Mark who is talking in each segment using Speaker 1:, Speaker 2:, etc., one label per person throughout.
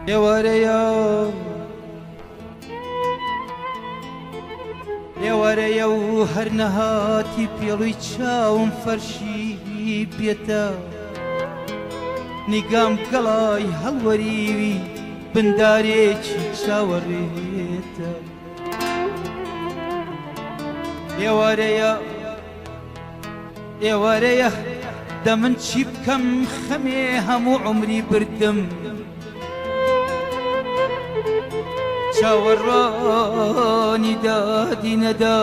Speaker 1: ئێوارەیە ئێوارەیە و هەر نەهاتی پێڵوی چاوم فەرشی پێتە نیگام گەڵای هەڵوەریوی بندارێکی چاوەڕێتە ئێوارەیە ئێوارەیە دە من چی بکەم خەمێ هەموو عومری بردم چاوەڕوانی دادی نەدا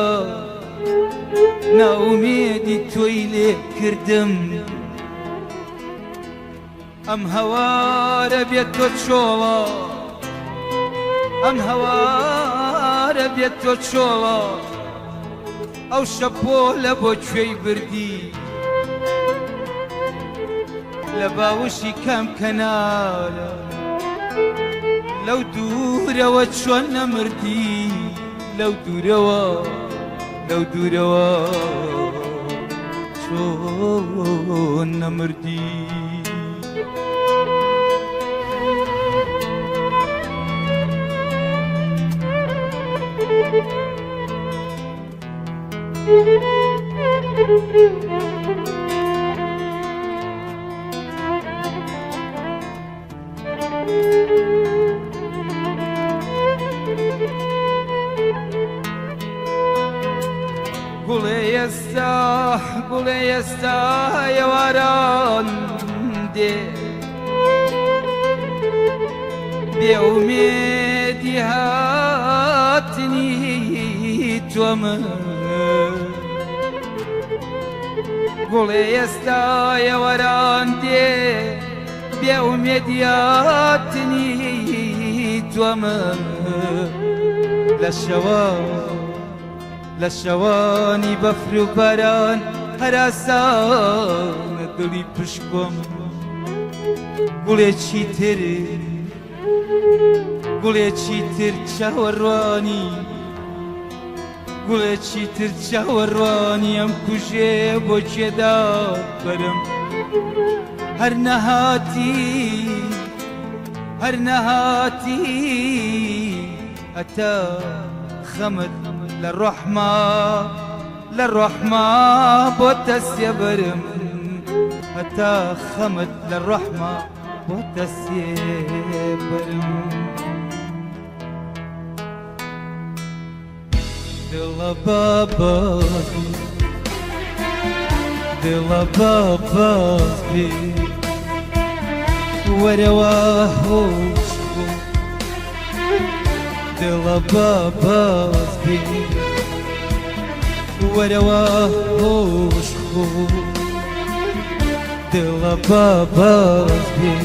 Speaker 1: ناومێدی تۆی لێ کردم ئەم هەوارە بێت تۆ چۆڵە ئەم هەوارە بێت تۆ چۆڵە ئەو شەپۆلە بۆ کوێی بردی لە باوشی کام کەنارە لەو دوورەوە چۆن نەمردی لەو دوورەوە لەو دوورەوە چۆن نەمردی. گوڵێ ئێستا گوڵێ ئێستا ئێواران دێ بێ ئومێدی هاتنی تۆ من گوڵێ ئێستا ئێواران دێ بێ ئومێدی هاتنی تۆ من لە شەوە لە شەوانی بەفر و باران هەراسانە دڵی پشکۆم گوڵێکی تر گوڵێکی تر چاوەڕوانی گوڵێکی تر چاوەڕوانی ئەم کوژێ بۆ کێدا بەرم هەر نەهاتی هەر نەهاتی هەتا خەمت لە ڕۆحما لە ڕۆحما بۆتە سێبەرم هەتا خەمت لە ڕۆحما بۆتە سێبەرم دڵە باباز بی دڵە باباز بی وەرەوە هۆش بوو دڵە باباز بی وەرەوە هۆش بوو دڵە باباز بی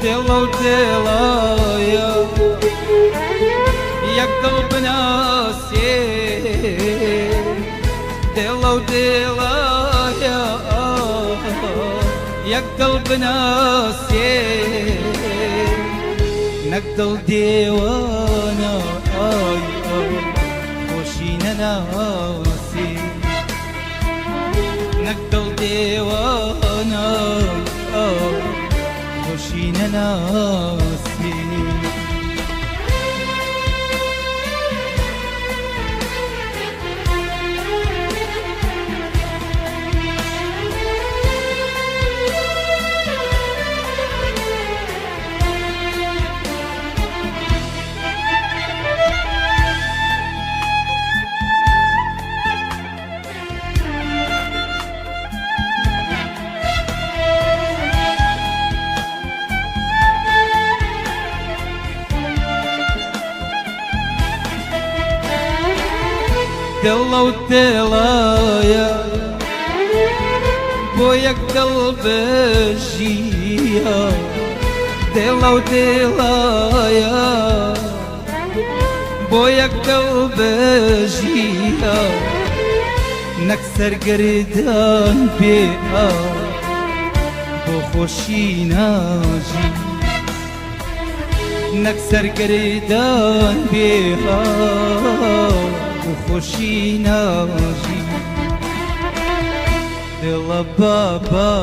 Speaker 1: دڵە و دڵایە یەک دڵ بناسێ دڵە و دڵایە یەک دڵ بناسێ نەک دڵ دێوانە ئای خۆشی نەناسێ نەک دڵ دێوانە خۆشی نەناسی. دڵە و تێڵایە بۆ یەک دڵ بژیە دڵە و تێڵایە بۆ یەک دڵ بژیە نەک سەرگەردان بێ بۆ خۆشی ناژی نەک سەرگەردان بێ بۆ خۆشی ناژی دڵە بابا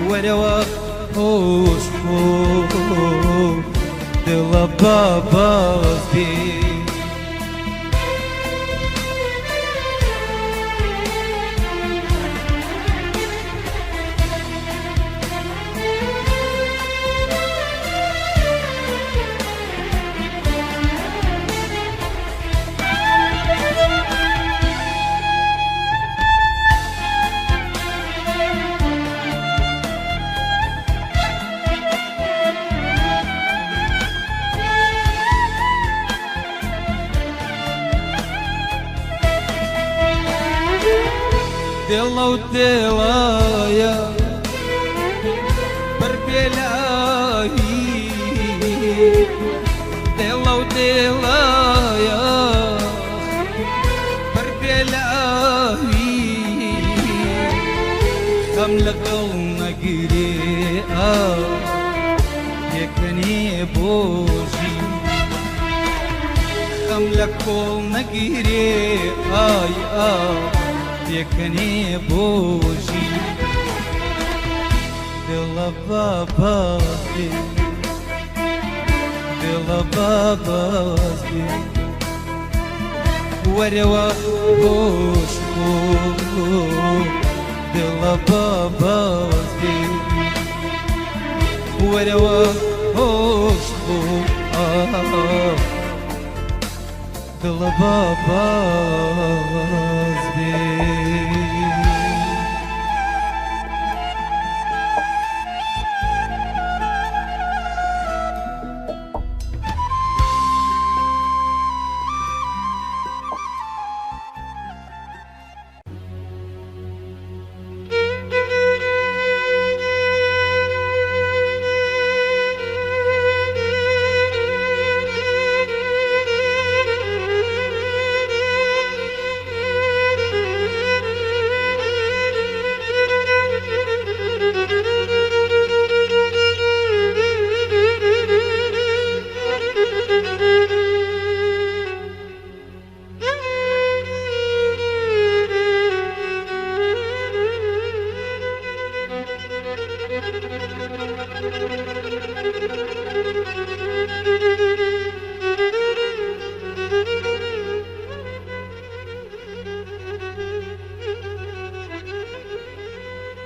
Speaker 1: وەرەوە. هۆش خۆ دڵە با باز بێ. دڵە و دڵایە بەر بێلاوی دڵە و دڵایە بەر بێلاوی خەم لەگەڵ نەگرێ ئا پێکەنێ بۆژی خەم لە کۆڵ نەگیرێ ئای ئا پێکەنێ بۆژی دڵە با باز بێ دڵە با باز بێ وەرەوە هۆش خۆ دڵە با باز بێ وەرەوە هۆش خۆ دڵە با باز بێ.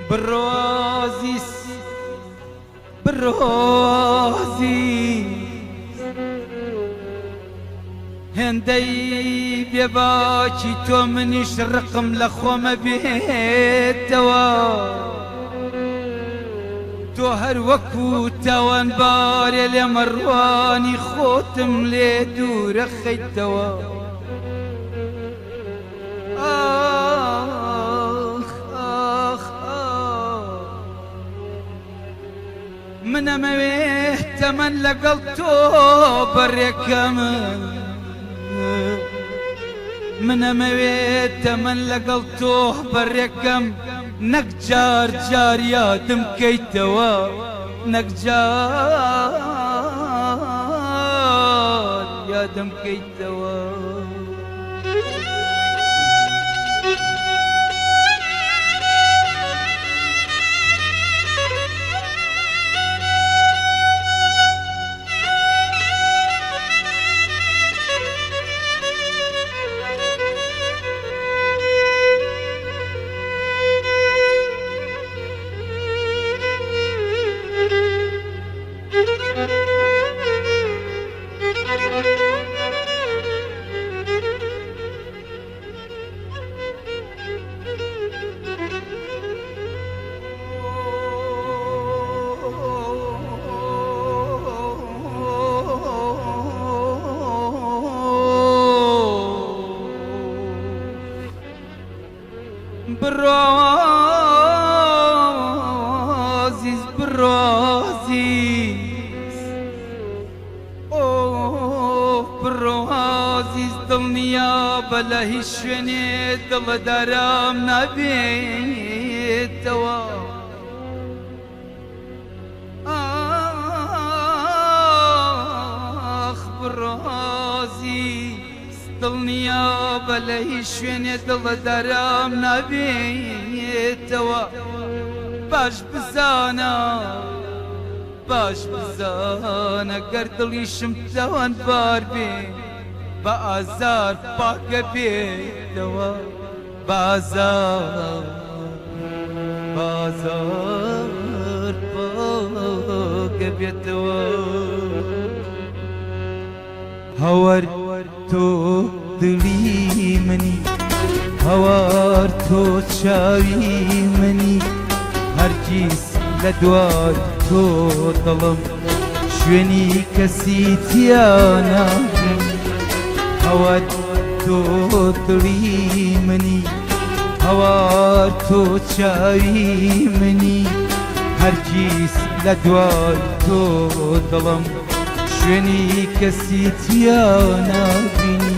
Speaker 1: بڕۆ بڕۆ هێندەی بێباکی تۆ منیش ڕقم لە خۆمە بێتەوە تۆ هەر وەکو تاوانبارێ لێ مەڕوانی خۆتم لێ دوورە خەیتەوە ئاخ ئاخ ئاخ من ئەمەوێ تەمەن لەگەڵ تۆ بەڕێکەم من ئەمەوێ تەمەن لەگەڵ تۆ بەڕێکەم نەک جار جار یادم کەیتەوە نەک جار یادم کەیتەوە. بڕۆ بڕۆ ئۆ بڕۆ ئازیز دڵنیا بە لە هیچ شوێنێ دڵەدارام نابێتەوە. ئاخ بڕۆ ئازیز دڵنیا بە لە هیچ شوێنێ دڵەدارام نابێتەوە. باش بزانە باش بزانە گەر دڵیشم تاوانبار بێ بە ئازار پاکە بێتەوە بە ئازار بە ئازار پاکە بێتەوە. هاوار تۆ دڵی منی هاوار تۆ چاوی منی هەرگیز لە دوای تۆ دڵم شوێنی کەسی تیا نابینی هاوار تۆ دڵی منی هاوار تۆ چاوی منی هەرگیز لە دوای تۆ دڵم شوێنی کەسی تیا نابینی.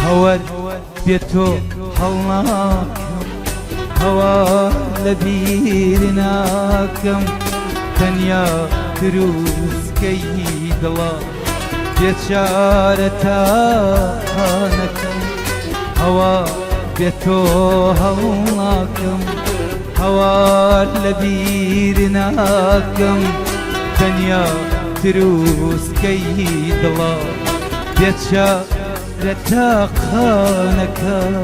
Speaker 1: هەوەر بێ تۆ هەڵناکەم هەوار لە بیر ناکەم تەنیا تروسکەی دڵە بێچارە تاقانەکەم هەوا بێ تۆ هەڵناکەم هەوار لە بیر ناکەم تەنیا تروسکەی دڵە بێچارە تاقانەکەم.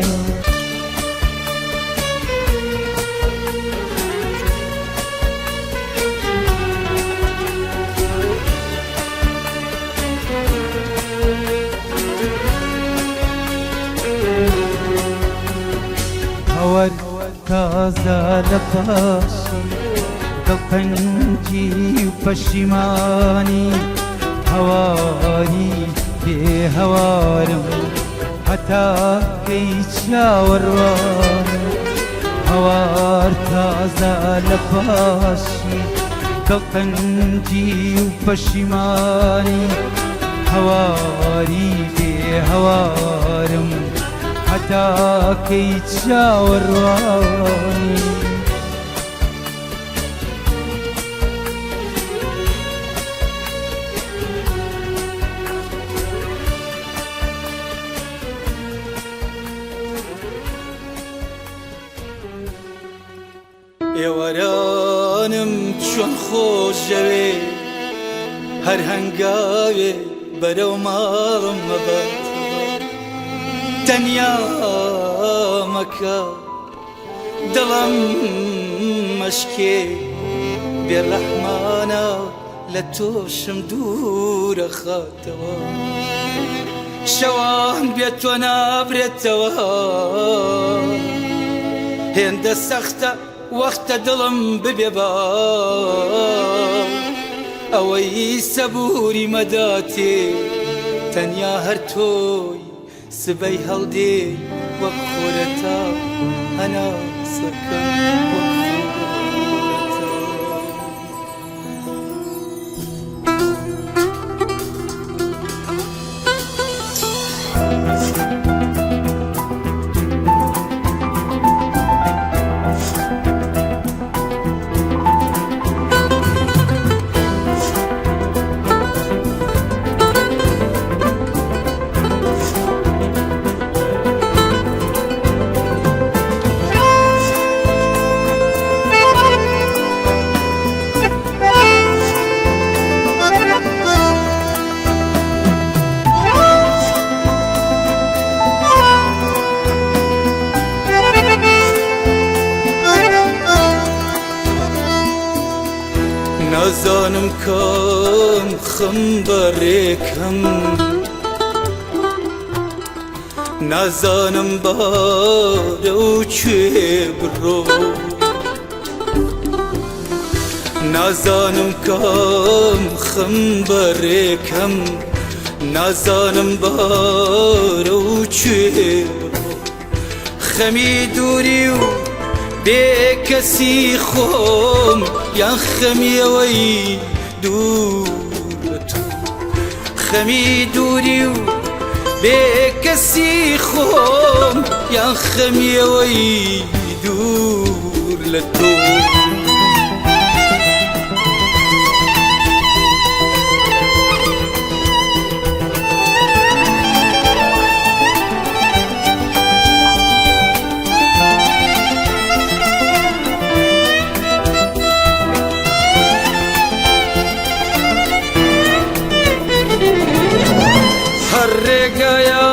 Speaker 1: هەوەر تازە لە پاشی دڵتەنگی و پەشیمانی هەواری بێ هەوارم هەتا کەی چاوەڕوانم هەوار تازە لە پاشی دڵتەنگی و پەشیمانی هەواری بێ هەوارم هەتا کەی چاوەڕوانی. ئێوارانم چۆن خۆش دەوێ هەر هەنگاوێ بەرەو ماڵم مەبات تەنیا مەکە دڵم مەشکێ بێڕەحمانە لە تۆشم دوورە خاتەوە شەوان بێ تۆ نابرێتەوە هێندە سەختە وەختە دڵم ببێ بە ئەوەی سەبوری مەداتێ تەنیا هەر تۆی سبەی هەڵدێی وەک خۆرەتا هەناسەکەم وەک خۆرەتا. نازانم کام خەم بەڕێکەم نازانم بارە و کوێ بڕۆ نازانم کام خەم بەڕێکەم نازانم بارە و کوێ بڕۆ خەمی دووری و بێکەسی خۆم یان خەمی ئەوەی دوور لە تۆ خەمی دووری و بێکەسی خۆم یان خەمی ئەوەی دوور لە تۆ. ڕێگایە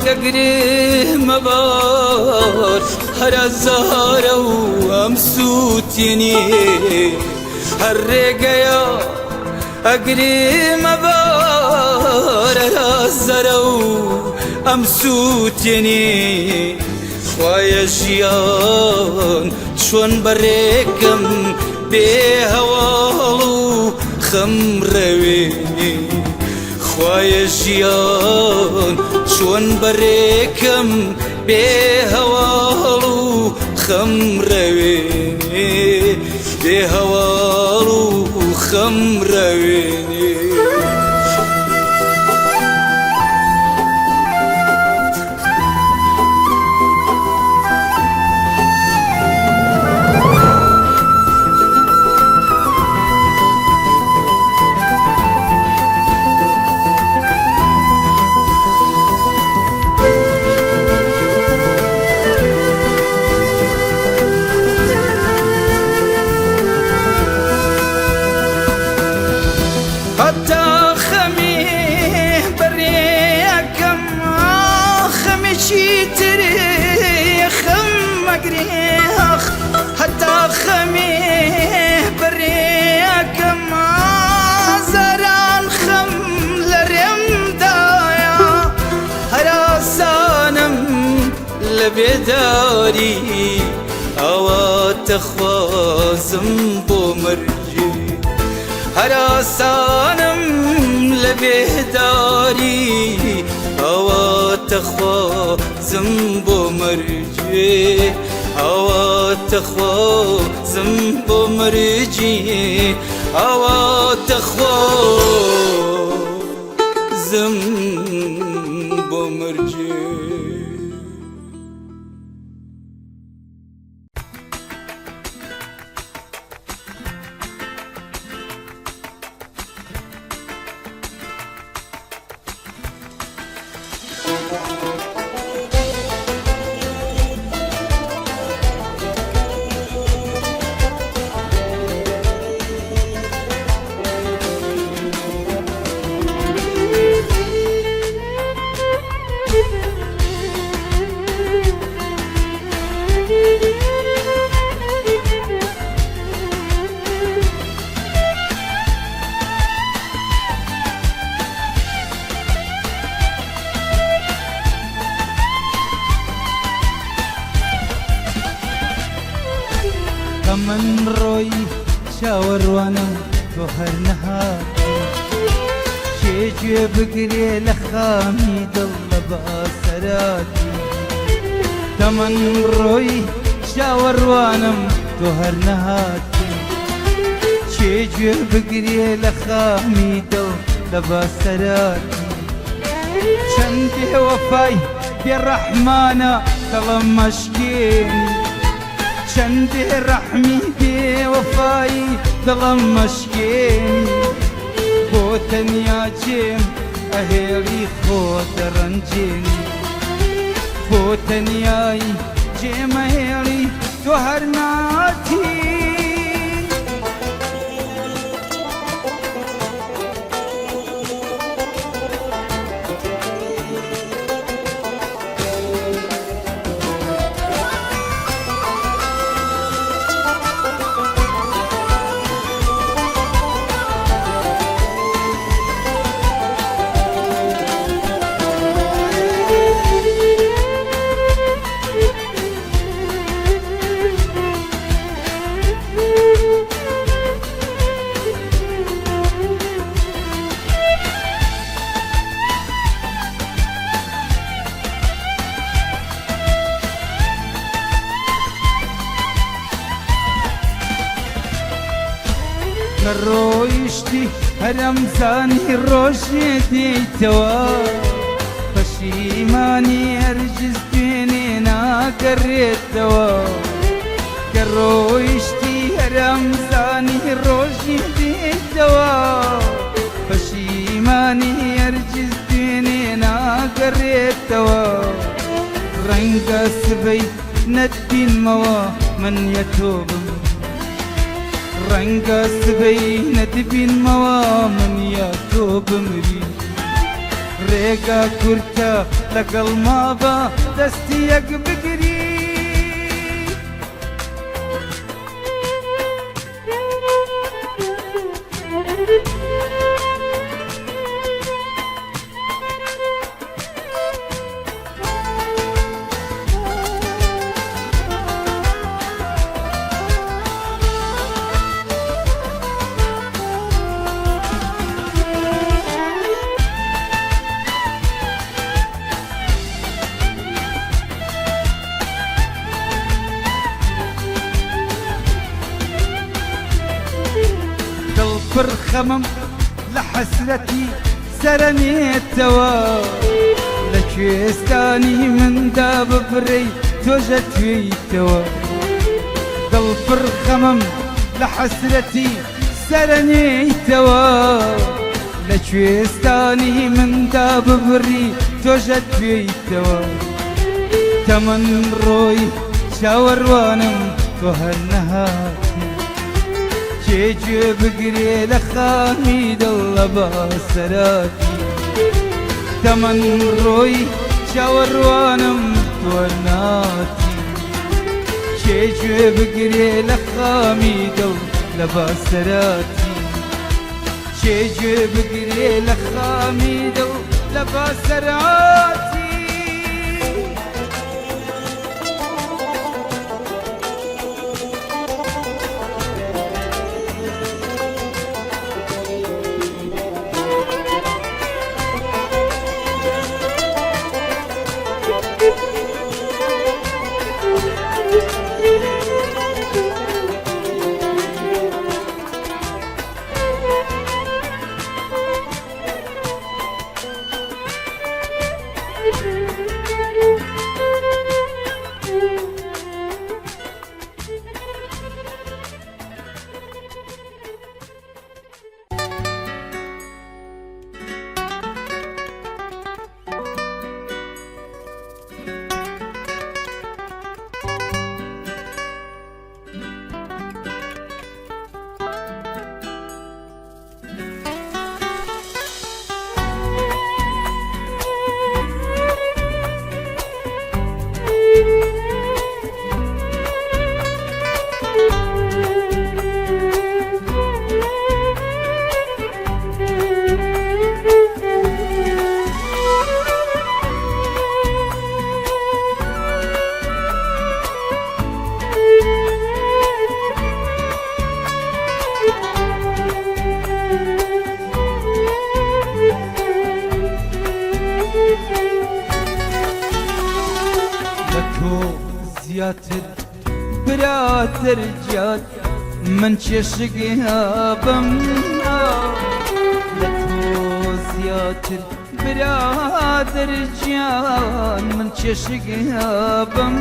Speaker 1: گەگرمە بار هەرە زارە و ئەم سووتێنێ هەر ڕێگەیە ئەگرمە بار هەرە زەرە و ئەم سووتێنێ خوایە ژیان چۆن بەڕێکم بێ هەواڵ و خەم ڕەوێنێ خوایە ژیان چۆن بەڕێکم بێ هەواڵ و خەم ڕەوێنێ بێ هەواڵ و خەم ڕەوێنێ. هەتا خەمی بەرێکەم خەمێکی ترێ خەم مەگرێ ئاخ هەتا خەمێ بەرێکەم ئازاران خەم لە ڕێمدایە هەراسانم لە بێداری ئاواتەخوازم بۆ مەرگێ هەراسانم لە بێداری ئاواتەخوازم بۆ مەرگێ ئاواتەخوازم بۆ مەرگێ ئاواتەخوازم بۆ مەرگێ. تەمەن ڕۆی چاوەڕوانم تۆ هەر نەهاتی کێ گوێ بگرێ لە خامی دڵ لە باسەراتی تەمەن ڕۆی چاوەڕوانم تۆ هەر نەهاتی کێ گوێ بگرێ لە خامی دڵ لە باسەراتی چەند بێوەفای بێڕەحمانە دڵم مەشکێنی چەند بێڕەحمی بێوەفایی دڵم مەشکێنی بۆ تەنیا جێم ئەهێڵی خۆت دەڕەنجێنی بۆ تەنیایی جێمەهێڵی تۆ هەر ناتی. کە ڕۆیشتی هەرەمزانی ڕۆژێ دێیتەوە پەشیمانی هەرگیز دوێنێ ناگەڕێتەوە کە ڕۆیشتی هەرەمزانی ڕۆژی دێیتەوە پەشیمانی هەرگیز دوێنێ ناگەڕێتەوە ڕەنگە سبەی نەتبینمەوە من یە تۆ بم ڕەنگە سبەی نەتبینمەوە من یا تۆ بمری. ڕێگا کورتە لەگەڵ مابە دەستی یەک بگری. دڵ پڕ خەمم لە حەسرەتی سەرەنێتەوە لە کوێستانی مندا ببڕێی تۆش ئەتوێیتەوە دڵ پڕ خەمم لە حەسرەتی سەرەنێیتەوە لە کوێستانی مندا ببڕی تۆش ئەتوێیتەوە تەمەن ڕۆی چاوەڕوانم تۆ هەر نەهاتی کێ گوێ بگرێ لە خامی دڵ لە باسەراتی تەمەن ڕۆی چاوەڕوانم تۆ ناتی کێ گوێ بگرێ لە خامی دڵ لە باسەراتی کێ گوێ بگرێ لە خامی دڵ لە باسەراتی. لە تۆ زیاتر برادەر گیان من چێشگیابم لە تۆ زیاتر برادەر گیان من چێشگیابم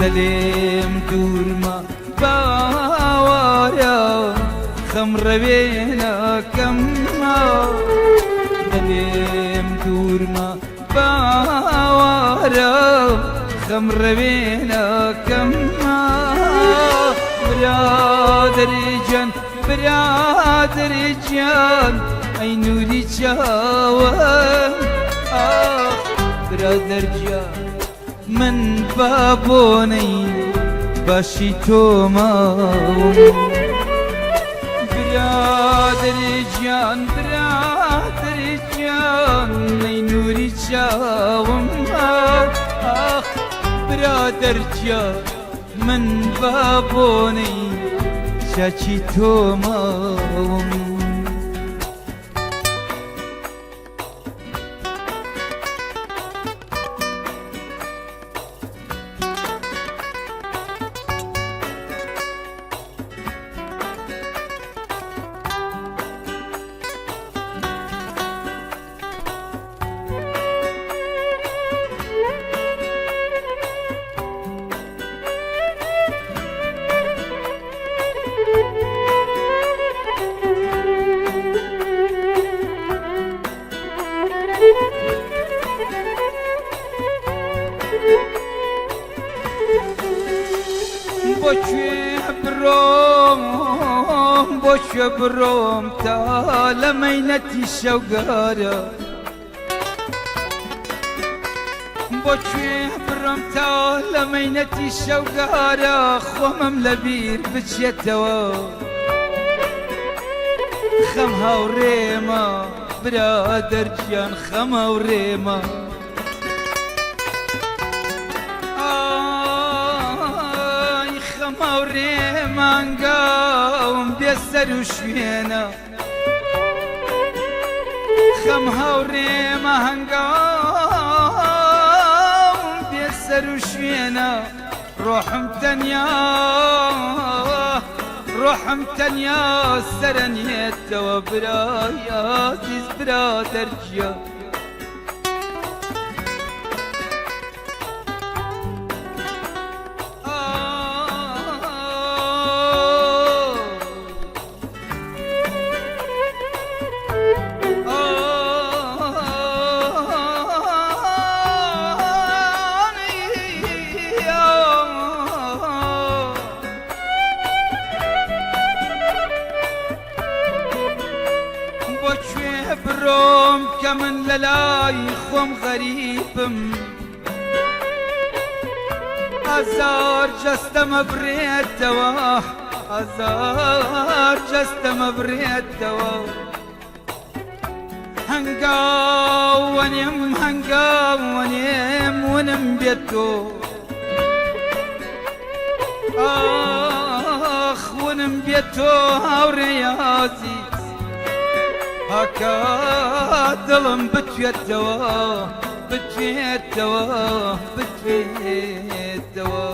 Speaker 1: دەلێم دوورمە باوارە خەم ڕەوێنەکەم دەلێم دوورمە باوارە خەم ڕەوێنەکەم برادەری گیان برادەری گیان ئەی نوری چاوم ئاخ برادەر گیان من بابۆنەی باشی تۆ ماوم برادەری گیان برادەری گیان ئەی نوری چاوم ئاخ برادەر گیان من بابۆنەی چاکی تۆ ماوم. کوێ بڕۆم تا لە مەینەتی شەوگارە؟ بۆ کوێ بڕۆم تا لە مەینەتی شەوگارە خۆمم لەبیر بچێتەوە؟ خەم هاوڕێمە برادەر گیان خەم هاوڕێمە. ئای خەم هاوڕێمە هەنگاوم بێ سەر و شوێنە. خەم هاوڕێمە هەنگاوم بێ سەر و شوێنە ڕۆحم تەنیا ڕۆحم تەنیا سەرەنێتەوە برای ئازیز برادەر گیان. بۆ کوێ بڕۆم کە من لە لای خۆم غەریبم ئازار جەستەمە بڕێتەوە ئازار جەستەمە بڕێتەوە هەنگاوەنێم هەنگاوەنێم ونم بێت تۆ ئاخ ونم بێت تۆ هاوڕێیازی هاکا دڵم بتوێتەوە بتوێتەوە بتوێتەوە.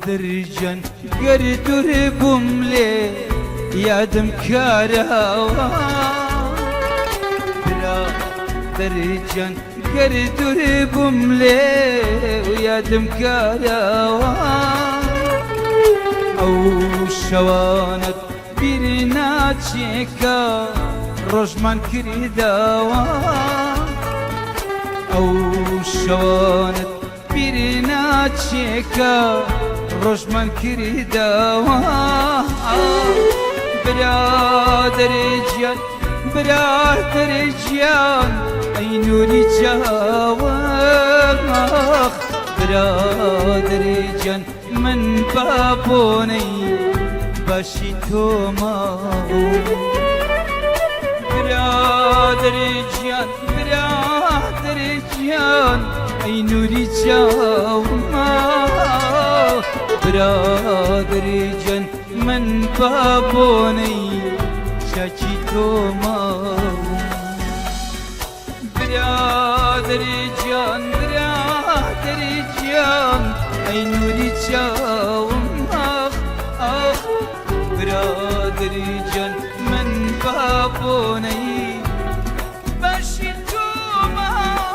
Speaker 1: درجن گەر دوور بووم لێ یادم کارەوە برا دەرجەن گەر دوور بووم لێ یادم کارەوە ئەو شەوانت بیر ناچێکە ڕۆژمان کردەوە ئەو شەوانت بیر ناچێکە ڕۆژمان کردەوە برادەرێ گیان برادەرێ گیان ئەی نوری چاوم ئاخ برادەرێ گیان من بابۆنەی باشی تۆ ماوم برادەرێ گیان برادەرێ گیان ئەی نوری چاوم برادەرێ گیان من بابۆنەی چاکی تۆ ماوم برادەرێ گیان برادەرێ گیان ئەی نوری چاوم ئاخ ئاخ برادەرێ گیان من بابۆنەی بەشی تۆ ماوم.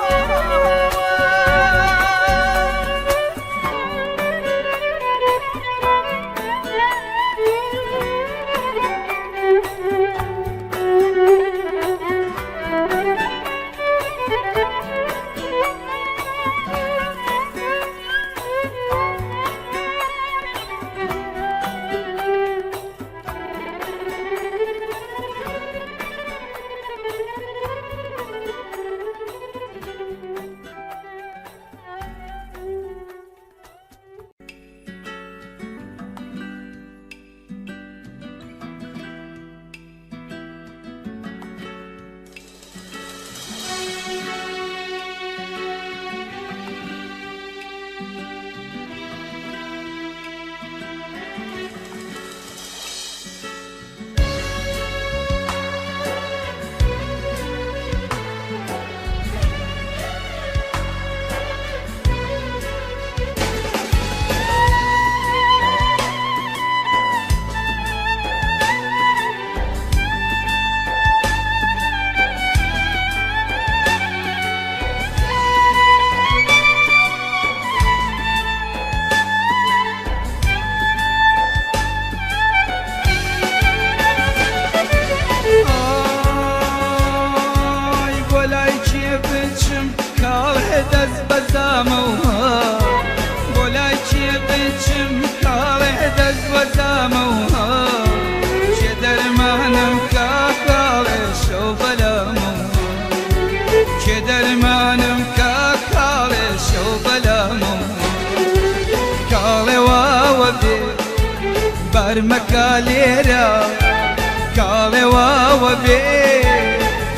Speaker 1: بەرمەکە لێرە کاڵێ واوە بێ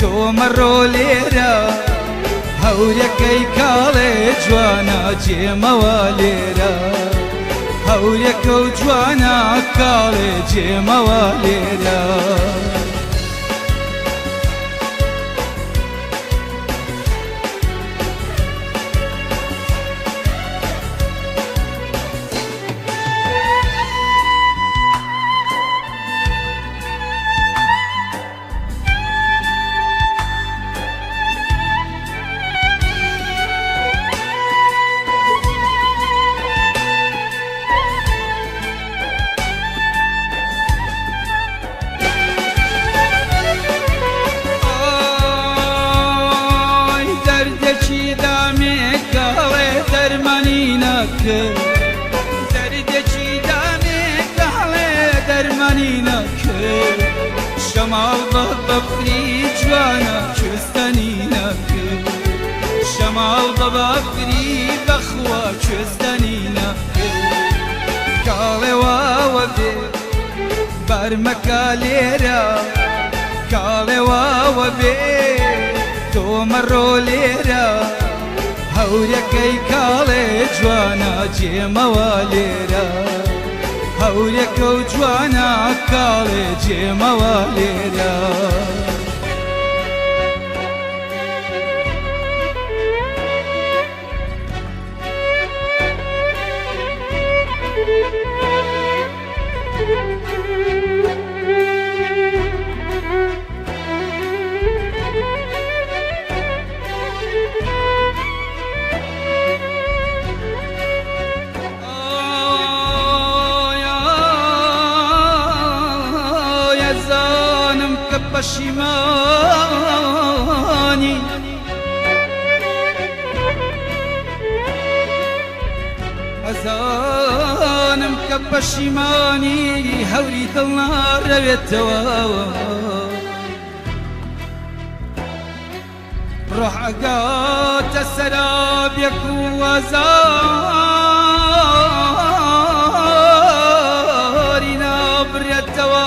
Speaker 1: تۆ مەڕۆ لێرە هەورەکەی کاڵێ جوانە جێمەوە لێرە هەورەکە و جوانە کاڵێ جێمەوە لێرە. ئای دەردێکی دامێ کاڵێ دەرمانی ناکرد دەردێکی دامێ کاڵێ دەرمانی ناکرد شەماڵ بە بەفری جوانە کوێستانی ناکرد شەماڵ بە بەفری بەخوا کوێستانی ناکرد کاڵێ واوە بێ بەرمەکە لێرە کاڵێ واوە بێ تۆ مەڕۆ لێرە هەورەکەی کاڵێ جوانە جێمەوە لێرە هەورەکە و جوانە کاڵێ جێمەوە لێرە. ئای ئەزانم کە پەشیمانی ئەزانم کە پەشیمانی هەوری دڵ ناڕەوێتەوە ڕۆح ئەگاتە سەرابێک و ئازاری نابرێتەوە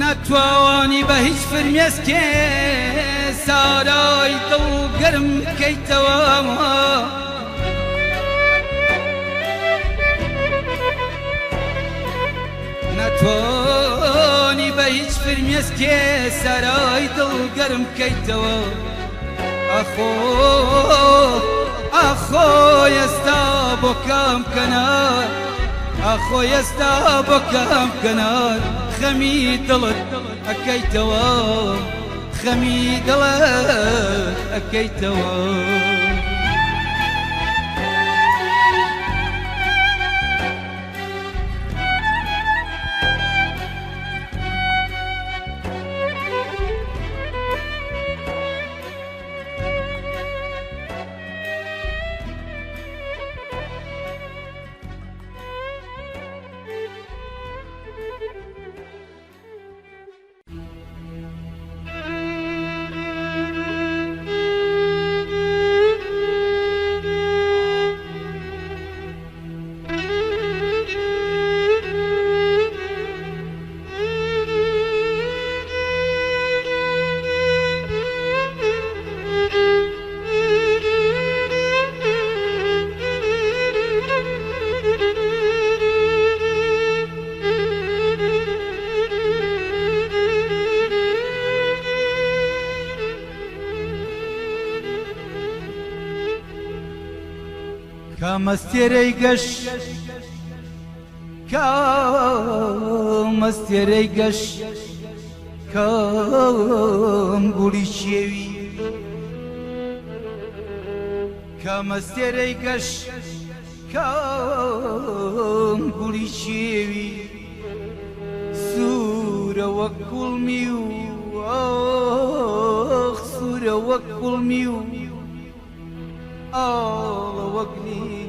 Speaker 1: ناتوانی بە هیچ فرمێسکێ سارای دڵ گەرم بکەیتەوە ناتوانی بە هیچ فرمێسکێ سارای دڵ گەرم بکەیتەوە ئاخۆ ئاخۆ ئێستا بۆ کام کەنار ئاخۆ ئێستا بۆ کام کەنار خەمی دڵت ئەکەیتەوە خەمی دڵت ئەکەیتەوە. کامەستێرەی گەش کامەستێرەی گەش کام گوڵی شێوی کامەستێرەی گەش کام گوڵی شێوی سوورە وەک کوڵمی و ئاخ سوورە وەک کوڵمی و ئاڵە وەک لیوی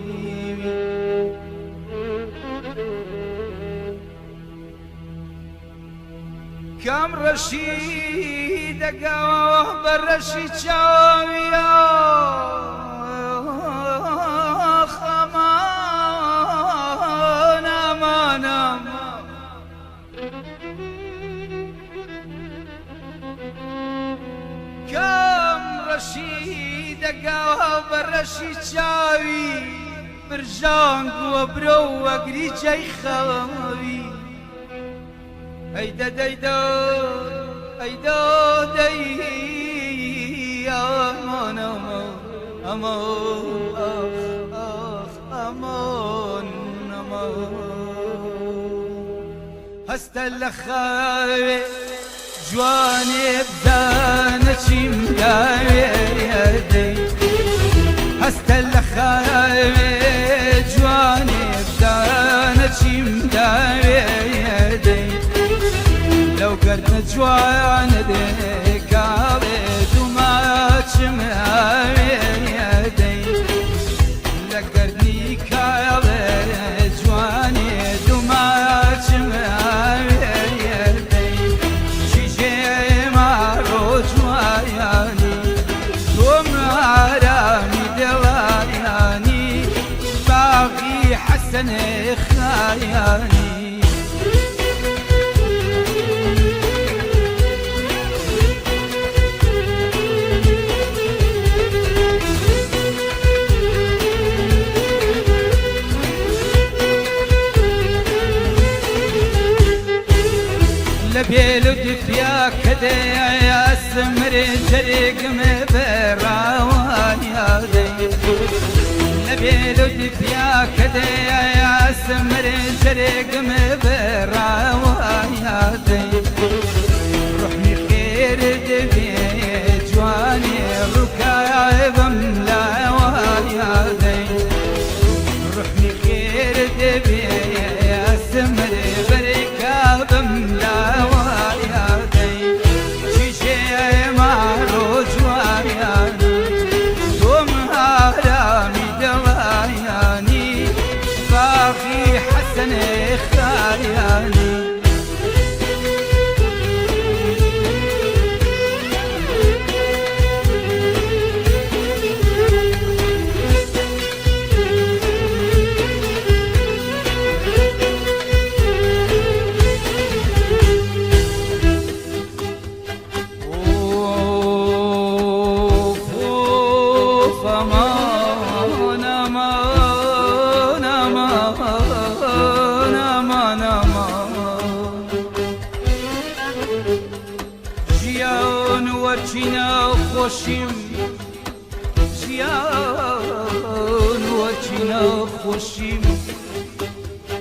Speaker 1: کام ڕەشی دەگاوە بە ڕەشی چاویا. ڕەشی دەگاوە بە ڕەشی چاوی برژانگ وە برۆ وەگری جەی خەوی ئەی دە دەی دە ئەی دە دەی ئەمان ئەمان ئەمان ئاخ ئاخ ئەمان ئەمان هەستە لە خاوێ جوانێ بزانە چیم داوێ دەی هەستە لە خاوێ جوانێ بزانە چیم داوێ دەی لەو گەردنە جوانە دێ کاڵێ دوماچم ئاوێ دەی لە گەردنی کاڵێ جوانێ دوماچم ئاوێ دەی شیشێ ماڕۆ جوانی تۆم ئارامی دڵایانی باغی حەسەن خایانی. لە بێل و دفیا کە دێ ئەسمرێ جەرگم بەڕاوانیا دەی لە بێل و دفیا کە دێ ئەسمرێ جەرگم بەڕاوانیا دەی ڕحمی خێر دەبێ جوانێ ڕووکایبم لاوانیا دەی ڕحمی خێر دەبێ ئەسمرێ بەرکابم لاوانیا دەی شیشێ ماڕۆ جوانیانی تۆم ئارامی دڵایانی باغی حەسەن خایانی. ئوف ئوف ئەمان ئەمان ئەمان ئەمان ئەمان ژیان وەرچینە خۆشیم ژیان وەرچینە خۆشیم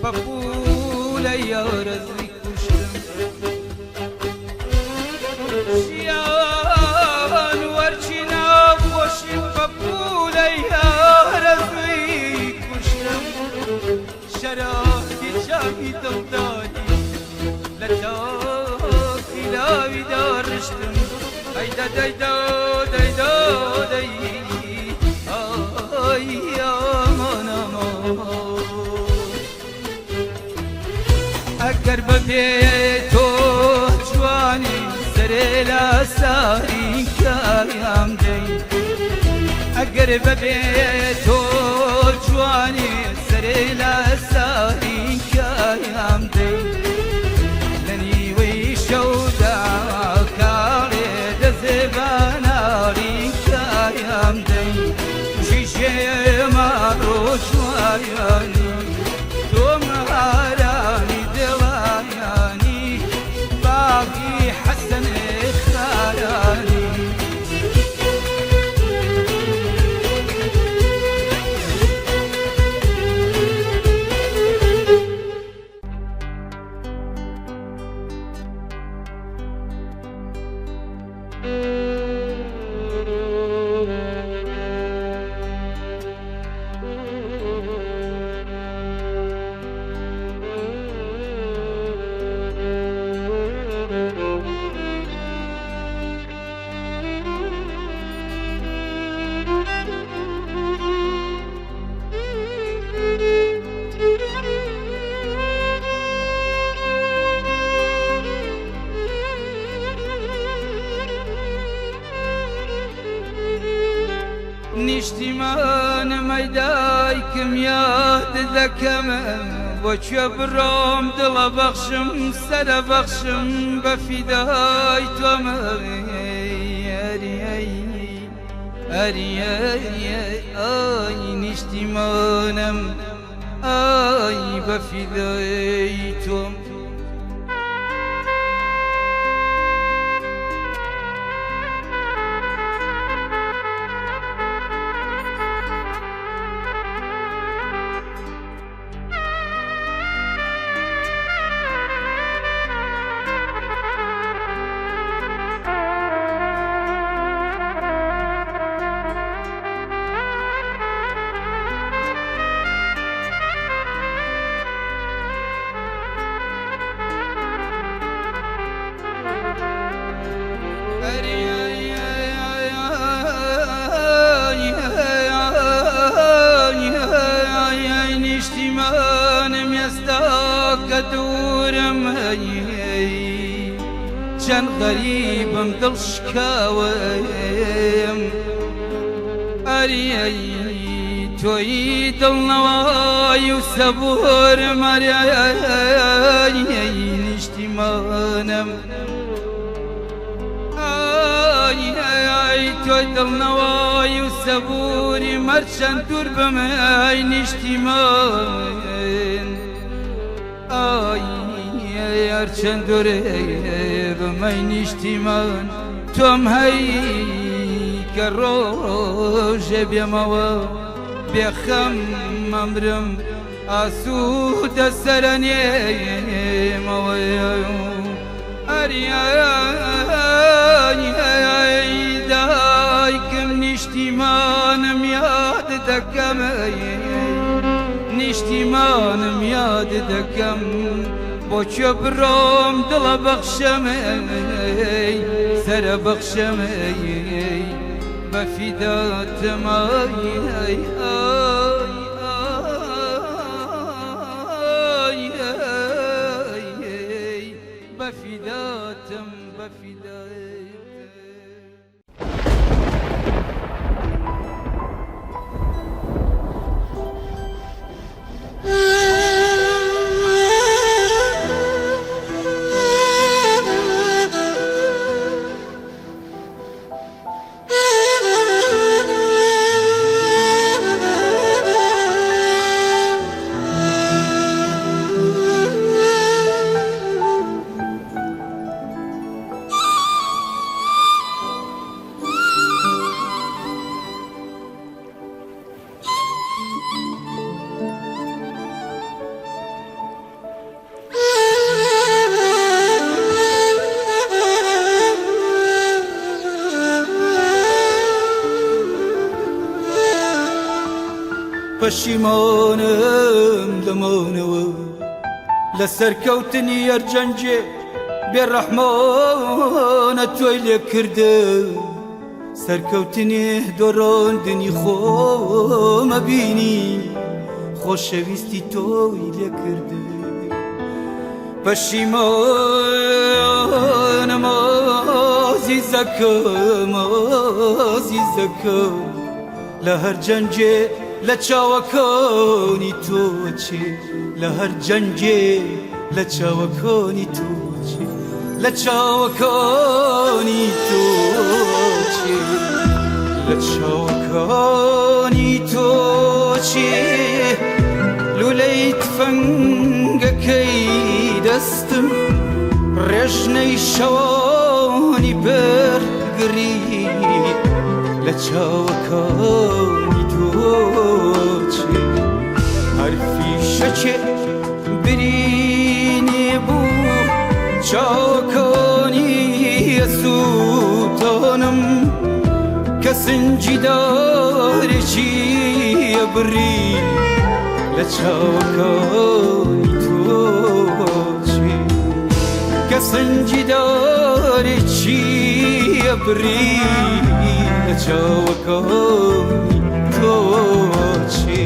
Speaker 1: پەپوولە یارەزی کوشتم ژیان وەرچینە خۆشیم پەپوولە یارەزی کوشتم شەراتی چاوی دڵداری لە تاکی لاوی داڕشتم ئەی دە دەی دە دەی دە دەی ئای ئەمان ئەمان ئەگەر بەبێ تۆ جوانی سەرێ لە ساری کاریام دەی ئەگەر بەبێ تۆ جوانی سەرێ لە ساری کاریام دەی لە نیوەی شەودا کاڵێ دەزێباناری کاریام دەی شیشێ ماڕۆ جوانی تۆم ئارامی دڵایانی باغی حەسەن خایانی. نیشتیمان مەدایکم یاد دەکەم بۆ کوێ بڕۆم دڵە بەخشم سەرە بەخشم بە فیدای تۆمە یاری. ئەری ئای نیشتیمانم ئای بە فیدای تۆم. نیشتیمانم ئێستا کە دوورم چەند غەریبم دڵ شکاوم ئەری تۆی دڵنەوای و سەبورم ئەری نیشتیمانم ئای تۆی دڵنەوای و سەبوری مەرچەند دوور بم ئای نیشتیمان ئای هەرچەند دوور بم ئەی نیشتیمان تۆم هەی کە ڕۆژێ بێمەوە بێخەم مەمرم ئاسوودە سەرەنێمەوە ئەری دایکم نیشتیمانم یاد دەکەم نیشتیمانم یاد دەکەم بۆ کوێ بڕۆم دڵە بەخشەم سەرە بەخشەم بە فیداتم ئای بە فیداتم بە فیداتم. پەشیمانم لەمانەوە لە سەرکەوتنی ئەرجەنجێ بێڕەحمانە تۆی لێ کردە سەرکەوتنی دۆڕاندنی خۆمە بینی خۆشەویستی تۆی لێ کردە پەشیمانم ئازیزەکەم ئازیزەکەم لە هەر جەنگێ لە چاوەکانی تۆ چێ لە هەر جەنگێ لە چاوەکانی تۆ چێ لە چاوەکانی تۆ چێ لە چاوەکانی تۆ چێ لولەی تفەنگەکەی دەستم ڕێژنەی شەوانی بەرگری لە چاوەکانی تۆ چێ هەر فیشەکێ برینێ بوو چاوەکانی ئەسووتانم کە سنجی دارێکی ئەبڕی لە چاوەکانی تۆ چێ کە سنجی دارێکی ئەبڕی لە چاوەکانی تۆ چێ.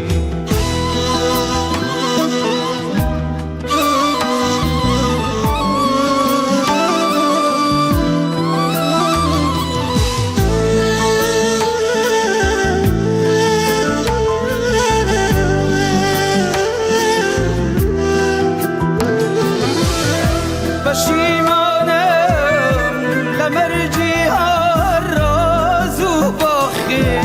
Speaker 1: پەشیمانم لە مەرگی هەر ڕاز و باخێ.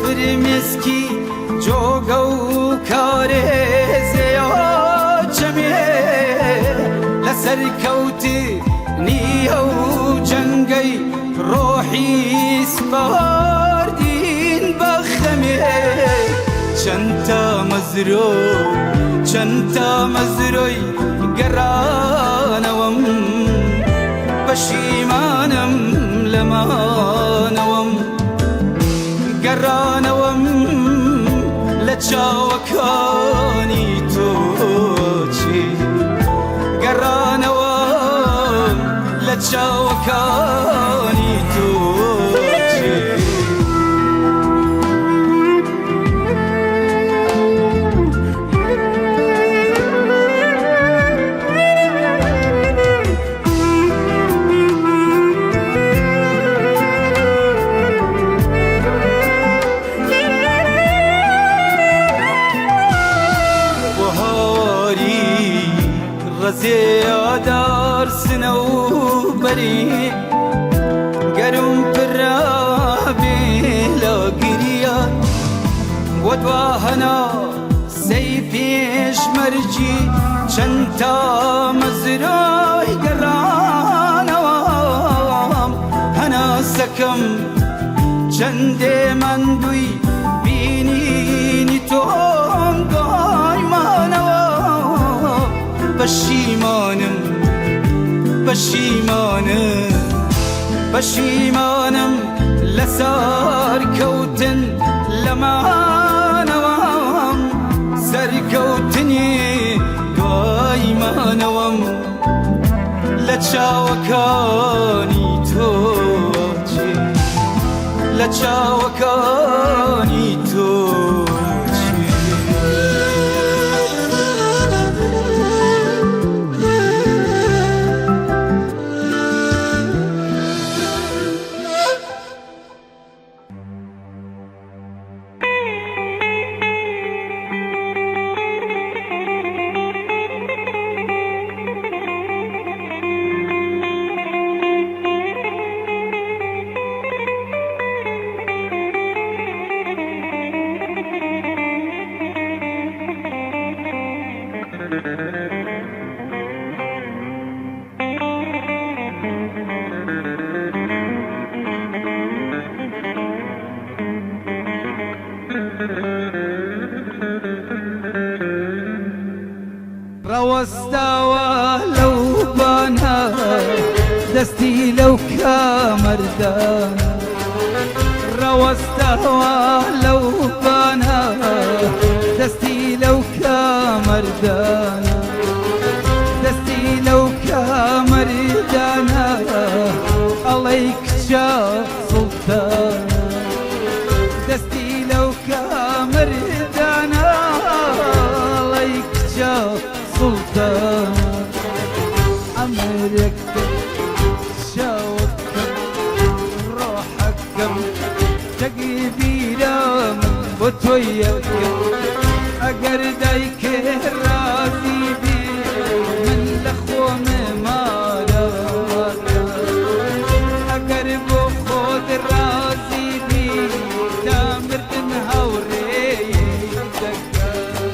Speaker 1: فرمێسکی جۆگە و کارێزەیە چەمێ لەسەر کەوتی نییە و جەنگەی ڕۆحی سپاردین بە خەمێ. چەند تامەزرۆ، چەند تامەزرۆی گەڕانەوەم، پەشیمانم لە مانەوەم. گەڕانەوەم لە چاوەکانی تۆ چی، گەڕانەوەم لە چاوەکانی تۆ چی. بۆ هاواری ڕەزێ ئادار سنە و بەری، گەرم پرابێ لە گریان بۆ دوا هەناسەی پێشمەرگی. چەند تامەزرۆی گەڕانەوەم، هەناسەکەم چەندێ ماندووی بینینی تۆم دوای مانەوە. پەشیمانم، پەشیمانم، پەشیمانم لە سەرکەوتن لە مانەوەم، سەرکەوتنی دوای مانەوەم لە چاوەکانی تۆ چی، لە چاوەکانی تۆ چی. ڕەوەستاوە لەو بانە، دەستی لەو کامەردانە. ڕەوەستاوە لەو بانە، دەستی لەو کامەردانە، دەستی لەو کامەردانە، ئەڵەی کچە سوڵتانە. دەستی لەو کامەردانە، ئەڵەی کچە سوڵتانە. ئەمرەکەم، چاوەکەم، ڕۆحەکەم، تەگبیرە من بۆ تۆی یەکەم. ئەگەر دایکێ ڕازی بێ، من لە خۆم مارەکەم. ئەگەر بۆ خۆت ڕازی بی، تا مردن هاوڕێی دەکەم.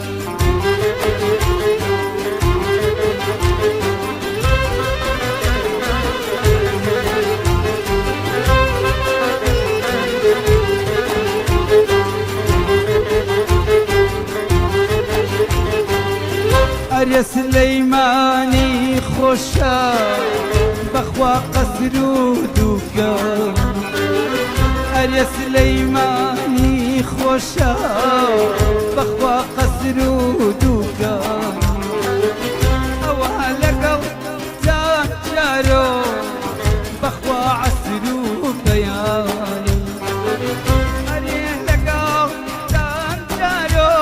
Speaker 1: ئەرێ سلەیمانی خۆشە، بەخوا قەسر و دووکان. ئەرێ سلەیمانی خۆشە، بەخوا قەسر و دووکان. ئەوە لەگەڵ جارۆ، بەخوا عەسر و بەیانی. ئەرێ لەگەڵ جارۆ،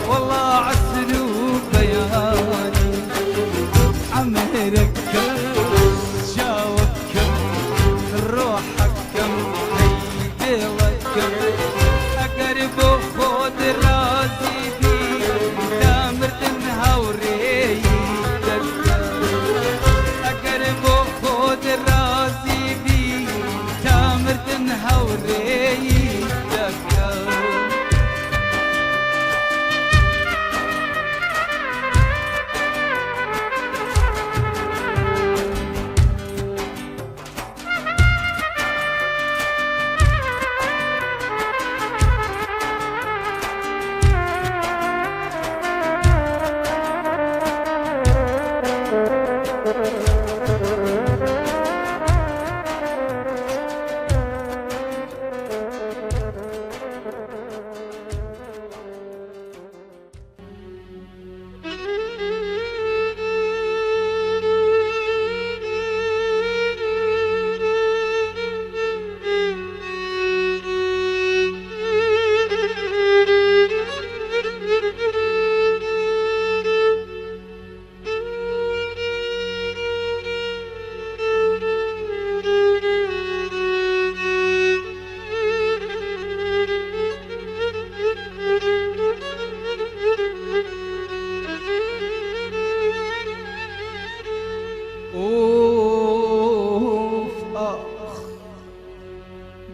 Speaker 1: وەڵا عەسر و بەیانی. عەمرەکەم، چاوەکەم، ڕۆحەکەم، هەی دڵەکەم، ئەگەر بۆ خۆت ڕازی بی، تا مردن هاوڕێی دەکەم. ئەگەر بۆ خۆت ڕازی بی، تا مردن هاوڕێی دەکەم.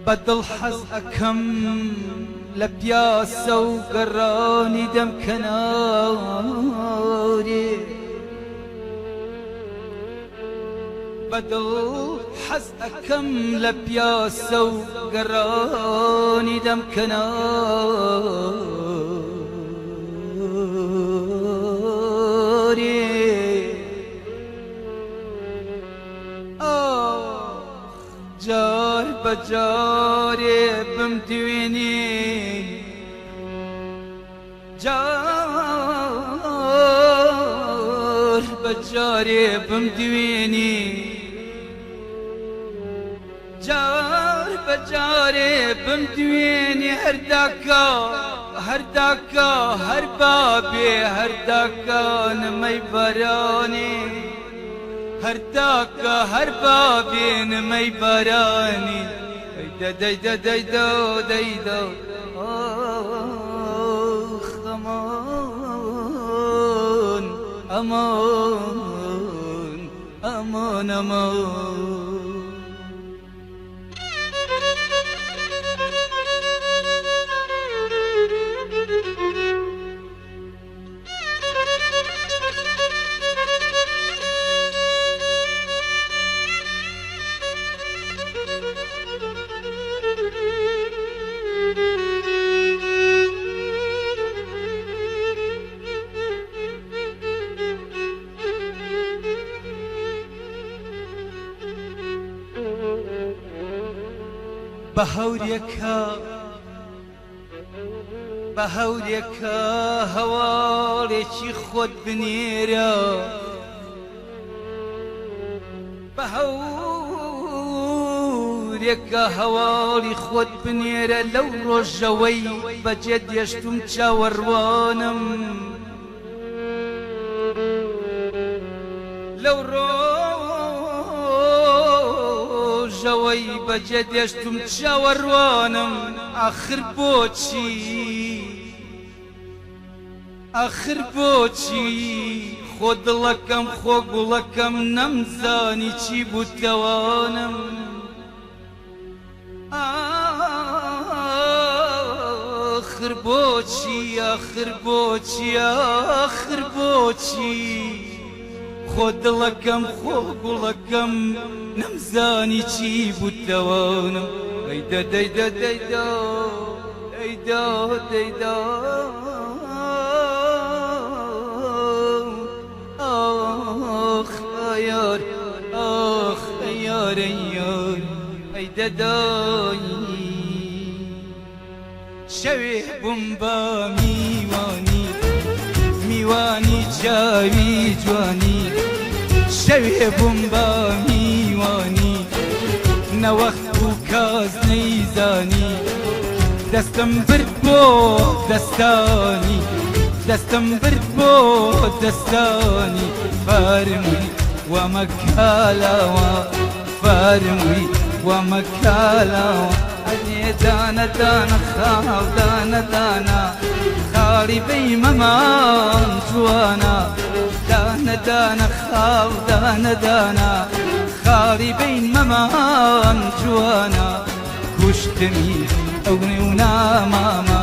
Speaker 1: بە دڵ حەز ئەکەم لە پیاسە و گەڕانی دەم کەنارێ. بە دڵ حەز ئەکەم لە پیاسە و گەڕانی دەم کەنارێ. ئاخ جار بە جارێ بمدوێنێ، جار بە جارێ بمدوێنێ، جار بە جارێ بمدوێنێ، هەر داکا هەر داکا هەر بابێ، هەر داکا نمەی بارانێ، هەر داکا هەر بابێ نمەی بارانی. دەی دەی دەی دەی دەی دە ئاخ ئەمان ئەمان ئەمان ئەمان. بە هەورێکە بە هەورێکە هەواڵێکی خۆت بنێرە، بە هەورێکە هەواڵی خۆت بنێرە، لەو ڕۆژەوەی بەجێ دێشتم چاوەڕوانم، لەو ڕۆژەوەی بەجێ دێشتم چاوەڕوانم، ئاخر بۆچی ئاخر بۆچی خۆ دڵەکەم خۆ گوڵەکەم نەمزانی چی بوو تەوانم، ئاخر بۆچی ئاخر بۆچی ئاخر بۆچی خۆ دڵەکەم خۆ گوڵەکەم نەمزانی چی بوو تەوانم. دەی دە دەی دە دەی دە دەی دە دەی دە ئاخ ئایار ئاخ ئەیار ئەیار ئەی دەدای. شەوێ بووم بە میوانی میوانی چاوی جوانی، شەوێ بووم بە میوانی نەوەخت بوو کاس نەیزانی، دەستم برد بۆ دەستانی، دەستم برد بۆ دەستانی، فەرمووی وەمەکالاوە، فەرمووی وەمەکالاوە. ئەنێ دانە دانە خاڵ دانە دانە خاڵی بەی مەمان جوانە، دانە دانە خاڵ دانە دانە خاڵی بەین مەمان جوانە، کوشتمی ئەو نێو نامامە،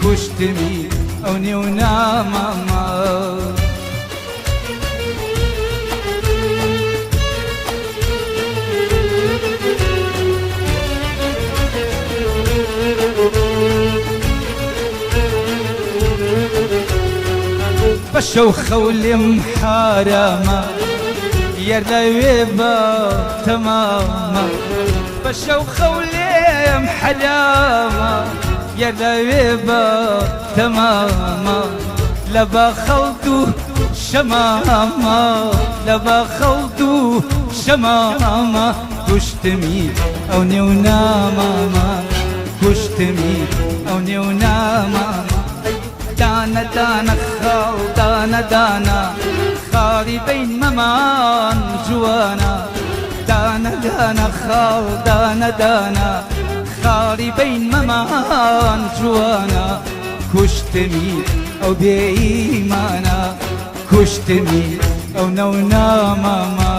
Speaker 1: کوشتمی ئەو نێو نامامە. بە شەو خەولیم حارامە یەر لەوێ بە تەمامە، بە شەو خەولیم حەرامە یەر لەوێ بە تەمامە، لە باخەڵت و شەمامە، لە باخەڵت و شەمامە، کوشتمی ئەو نێو نامامە، کوشتمی ئەو نێو نامامە. دانە دانە خاڵ دانە دانە خاڵی بەین مەمان جوانە، دانە دانە خاڵ دانە دانە خاڵی بەین مەمان جوانە، کوشتمی ئەو بێ ئیمانە، کوشتمی ئەو نەو نامامە.